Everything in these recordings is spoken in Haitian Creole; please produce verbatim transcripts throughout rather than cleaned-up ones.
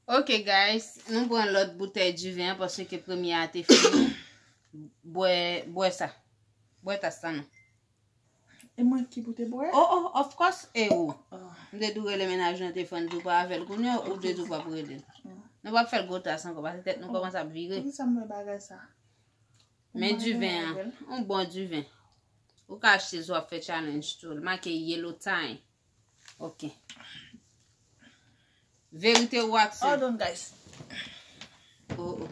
Ok, guys, nou pran lòt boutèy diven an paske premye a te fini. Bwè, bwè sa. Bwè tas sa non. E mwen ki pou te bwè? Oh, oh, of course, e ou. M te tou rele mennaj nan te fann tou pa avè l kounye ou te tou pa rele. Nou pa fè l gwo tas ankò paske tèt nou kòmanse ap vire. Poukisa m wè bagay sa? Men diven an, yon bon diven. Ou ka achte l si w ap fè challenge tou. L make yellow time. Ok. Verite ou aksyon? Hold on, guys. Oh, oh.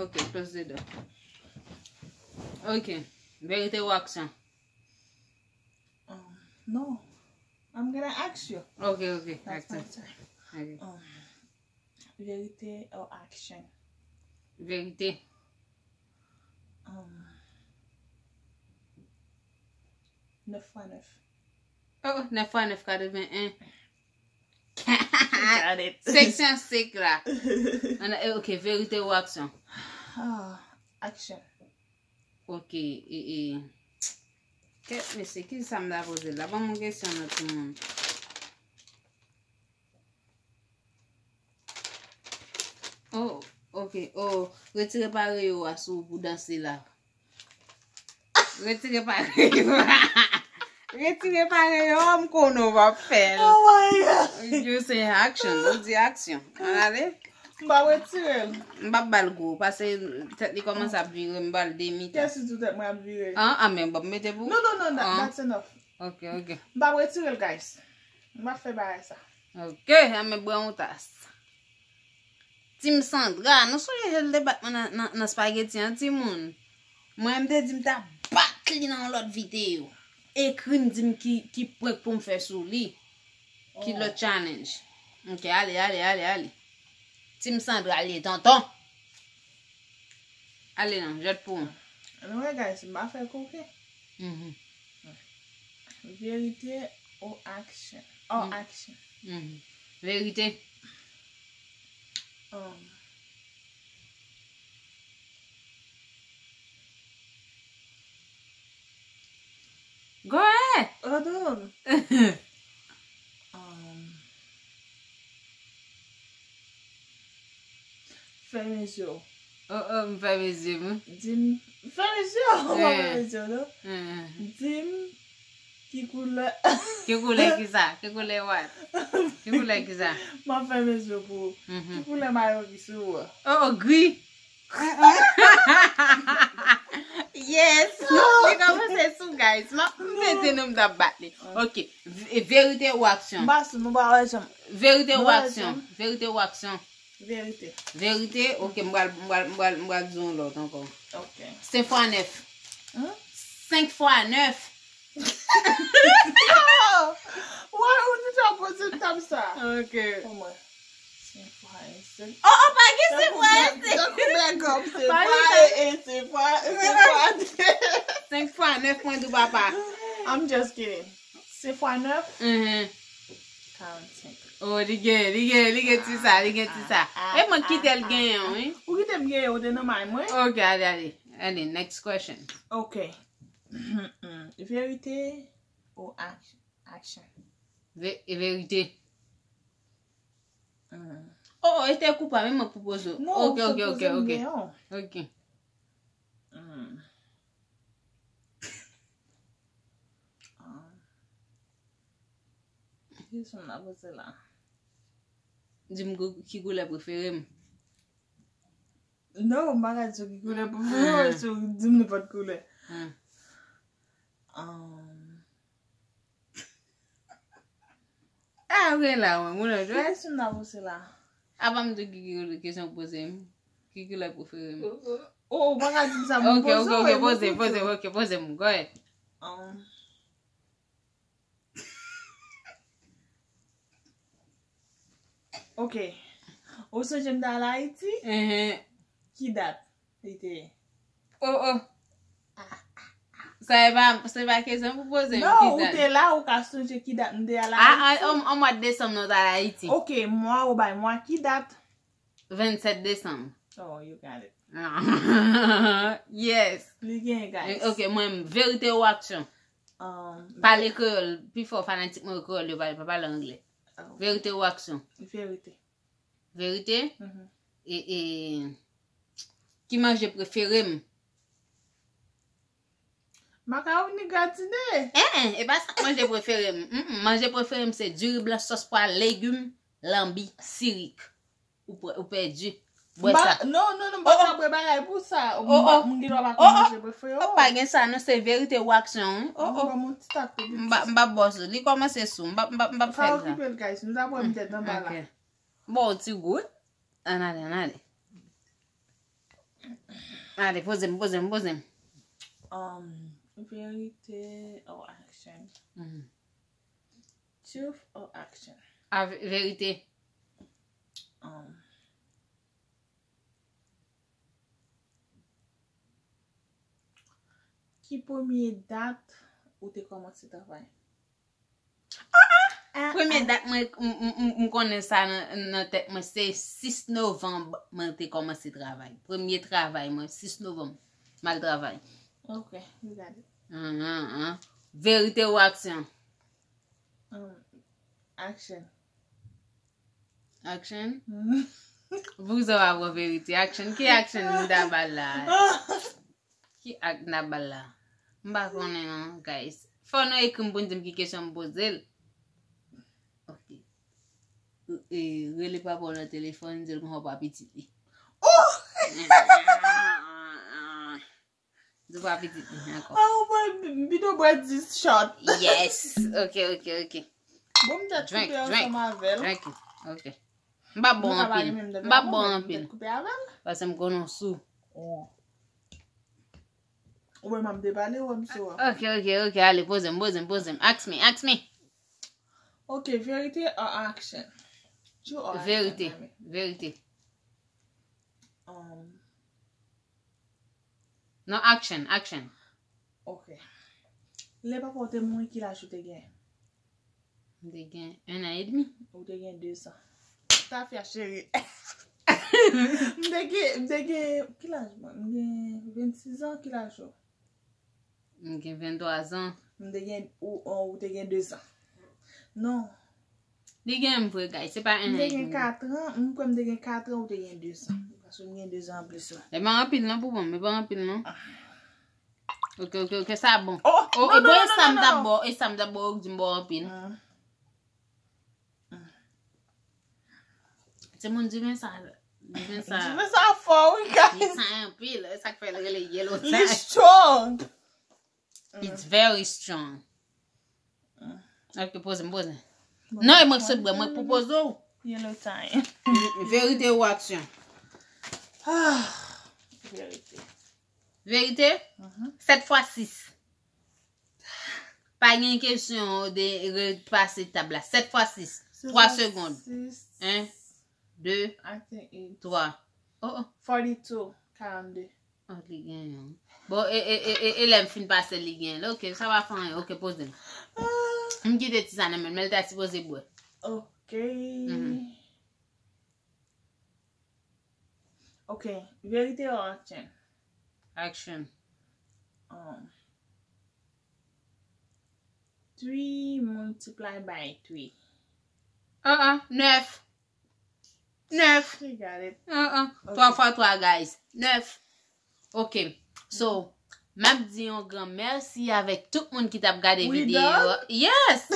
Ok, close the door. Ok. Verite ou aksyon? Um, no. I'm gonna ask you. Ok, ok. That's Aksyon. My turn. Ok. Um, verite or action? Verite. Um, nèf fwa nèf. Oh, nèf fwa nèf, katreven en. Got it. Seksyon sek la. Ann, eh, ok, verite ou aksyon? Ah, action. Ok, e, e. Kèt mesye, ki sa m ta poze la? Ban m yon kesyon nan timoun. Oh, ok. Oh, retire pareyo a sou ou pou danse la. Retire pareyo a. Retire pareyo a, m konnen w ap fè l. Oh my God. You say action. Ou di aksyon. Ann ale. M pa retire l. M p ap ba l gwo. Paske tèt li kòmanse ap vire, m ba l demi tèt. Kèsi tou tèt mwen ap vire? An, an, men m p ap mete pou. No, no, no, that, Ah. That's enough. Ok, ok. M pa retire l, guys. M pa fè bagay sa. Ok, an men bwè yon tas. Team Sandra, nou sonje jel de bat mwen nan, nan, nan spaghetti an, timoun. Mwen, m te di m ta bat li nan yon lòt videyo. Ekri m, di m ki, ki prank pou m fè sou li. Ki lòt challenge. Ok, ale, ale, ale, ale. Team Sandra, ale, tonton. Ale non, jwèt pou ou. Anyway, guys, m pa fè koke. Mhm. Verite or action? Or Mm. Action. Mhm. Verite. Um, Go ahead. Hold on. Um, Fèmen zye w. Oh, oh, m fèmen zye m. Di m, fèmen zye w. M pa Eh. Fèmen zye w, non. Eh. Di m ki koulè. Ki koulè ki sa? Ki koulè what? Ki koulè ki sa? M ap fèmen zye w pou ou. Mhm. Ki koulè mayo ki sou ou a? Oh, oh, gri. Yes. Li kòmanse sou, guys. M ap m te di nou m t ap bat li. Ok. V- Verite ou aksyon? M pa sou, nou pa wè janm. Verite ou Nou wè aksyon? janm. Verite ou aksyon? Verite. Verite? Ok, m pral, m pral, m pral, m pral di yon lòt ankò. Ok. Senk fwa nèf. Huh? Senk fwa nèf. Why ou te fè poze tab sa? Ok. Pou mwen. Senk fwa e senk. Oh, oh, pa gen senk fwa e senk. Tankou bègòm, senk Pa fwa gen e, e, senk fwa, e, senk fwa de. Senk fwa nèf pwen dou papa. I'm just kidding. Senk fwa nèf, Mhm. karannsenk. Oh, li gen, li gen, li gen ti sa, li gen ti sa. E mwen kite l genyen, wi. Ou kite m genyen, ou te nan may mwen? Ok, ale, ale. Ale, next question. Ok. Verite ou action? Action. Ve- e verite. Mm. Oh, oh, e te kou pa, men mwen pou poze. Non, Ok, ou ok, fè ok, poze m ok. genyen. Ok. Mm. Ah. Ki kesyon m ap poze la? Di m kou- ki koulè prefere m. Non, m pa ka di w ki koulè prefere m, se w di m nenpòt koulè. Hmm. Um, Ah, ok la, mwen, moun an ki jwèt. Kesyon m ap poze la? Apa m di ki ki kesyon poze m. Ki koulè prefere m. Oh, ou pa ka di m sa, m Ok, ok, poze w, ok, e mwen poze, poze poze, w. Ok, poze m, go ahead. Um, ok. Ou sonje m t al Ayiti? Mhm. Ki dat li te ye? Oh, oh. Sa e pa, se pa kesyon pou poze m. Non, Ki ou dat? Te la, ou ka sonje ki dat m te al Ah, Ayiti? Ah, an, an mwa desanm nan w t al Ayiti. Ok, mwa ou bay mwa ki dat? Vennsèt desanm. Oh, you got it. Ah. Yes. Li gen, guys. Ok, mwen, verite ou aksyon? Um, Pale kreyòl, pifò fanatik mwen yo kreyòl yo pale, pa pale anglè. Verite ou aksyon? Verite. Verite? Mhm. E, e, ki manje prefere m? Makawoni gratine. En, en, e pa sa k manje prefere m. Mm, mm, manje prefere m se diri blan, sòs pwa, legim, lanbi, sirik. Ou, pre- ou pèdi. Bwè sa. Non, non, non, m pa ka bwè bagay pou sa. Oh, oh. M gen dwa pa Oh, oh. Manje prefere. Oh, pa gen sa, non, se verite ou aksyon, wi. Oh, oh. Kòman ti tak tou M pa, m pa bòs ou. Li kòmanse sou. M pa, m pa, m pa Pa fè sa. Okipe l, guys. Nou ta pran tèt anba la. Ok. Bon, ti gout. Ann ale, ann ale. Ale, poze m, poze m, poze m. Um, verite or action? Mhm. Truth or action? A ve- verite. Um, ki premye dat ou te kòmanse travay? Ah, Premye dat mwen, m, m, m, m konnen sa nan, nan tèt mwen, se sis novanm mwen te kòmanse travay. Premye travay mwen, sis novanm. M al travay. Ok, we got it. An, an, an. Verite ou aksyon? Um, action. Action? Mhm. Pou sa w ap pran verite. Action? Ki action m ta ba l la? Ki ak n ap ba l la? M pa konnen non, guys. Fò nou ekri m pou n di m ki kesyon m poze l. Ok. E, rele papa w nan telefòn, di l konsa w pa pitit li. Di w pa pitit li ankò. Ah, mwen, m pito bwè dis shot. Yes. Ok, ok, ok. Bon, m tèt Drink, koupe drink. Ansanm avè l. Drink it. Ok. M pa bon anpil. M pa bon anpil. Koupe avè l. Paske m konnen w sou. Oh. Ou wè m ap depale, ou wè m sou. Ok, ok, ok. Ale, poze m, poze m, poze m. Ask me, ask me. Ok, verite or action? True or action, Verite. Mami? Verite. Um, Non, action, action. Ok. Lè papa w te mouri, ki laj ou te gen? M te gen un an et demi. Ou te gen de zan. Tafya cheri. M te gen, m te gen, ki laj mwen? M gen vennsis an, ki laj ou? M gen venntwa zan. M te gen, ou, ou, ou te gen de zan. Non. Li gen m vre, guys. Se pa un M an te et gen demi. Kat an, m kwè m te gen kat an, ou te gen de zan. Paske m gen de zan anplis ou. E pa anpil non pou bon, e pa anpil non. Ok, ok, ok, sa bon. Oh, Oh, non, e bon, non, e non, sa non, m t ap non. Bon, e sa m t ap bon, ou di m bon anpil. Mm. Ti moun di men sa, di men sa. Di men sa fò, wi, Li guys. sa anpil, e sa k fè l rele yellow Li time. Strong. It's very strong. Ok, poze m, poze m. Bon, Non, e mwen k sot bwè, mwen k pwopoze w. Yellow time. Verite ou aksyon? Ah, verite. Verite? Mhm. Sèt fwa sis. Pa gen kesyon de repase tab la. Sèt fwa sis. Twa segonn. En, de, I think it's twa. Oh, oh. Forty-two, karannde. Oh, li genyen. Bon, e, e, e, e, e lè m fin pase li genyen. Ok, sa va fè anyen. Ok, poze m. M kite ti sa nan men l, men l ta sipoze bwè. Ok. Mhm. Ok, verite or action? Action. Um, three multiply by three. Ah, ah, nèf. Nèf. You got it. Ah, ah. Ok. Twa fwa twa, guys. Nèf. Ok. So, m ap di yon gran mèsi avèk tout moun ki t ap gade We videyo. Done? Yes!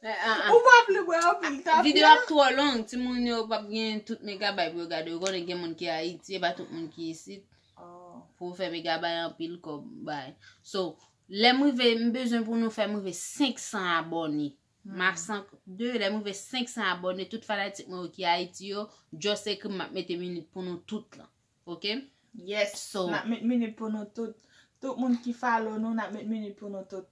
Eh, ah, ah. Ou pa vle bwè anpil tafya? Videyo ap twò long. Timoun yo p ap gen tout megabay pou yo gade. Yo konnen gen moun ki Ayiti, e pa tout moun ki isit. Oh. Pou fè megabay anpil kòb bay. So, lè m rive, m bezwen pou nou fè m rive senk san abòne. M a senk de, lè m rive senk san abòne, tout fanatik mwen yo ki Ayiti yo, just ekri m, m ap mete minit pou nou tout lan. Ok? Yes. So, N ap met minit pou nou tout. Tout moun ki follow nou, n ap met minit pou nou tout.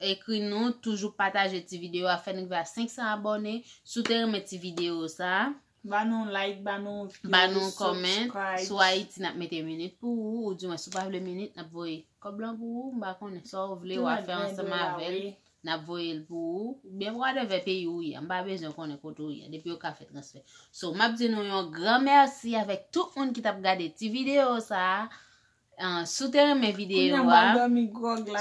Ekri nou, toujou pataje ti videyo a, fè n rive a senk san abòne. Si w te renmen ti videyo sa, Ba nou like, ba nou views, ba nou comment. Subscribe. Si w Ayiti, n ap mete minit pou ou, ou di mwen si w pa vle minit, n ap voye kòb lan pou ou, m pa konnen sa w vle, w a fè ansanm avè l. N ap voye l pou ou. Oubyen whatever peyi ou ye, m pa bezwen konnen kote ou ye, depi yo ka fè transfè. So, m ap di nou yon gran mèsi avèk tout moun ki t ap gade ti videyo sa a. Ah, si w te renmen videyo a,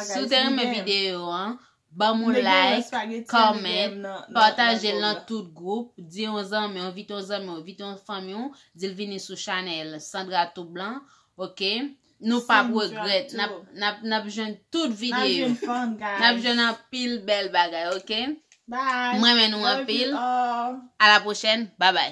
si w te renmen videyo an, ban m yon like, comment, pataje l nan tout gwoup, di yon zanmi, envite yon zanmi, envite yon fanmi w, di l vini sou chanèl Sandra Tout Blanc, ok? Nou p ap regrèt, n ap, n ap, n ap jwenn tout videyo. N ap jwenn anpil bèl bagay, ok? M renmen nou anpil. A la pwochèn, babay.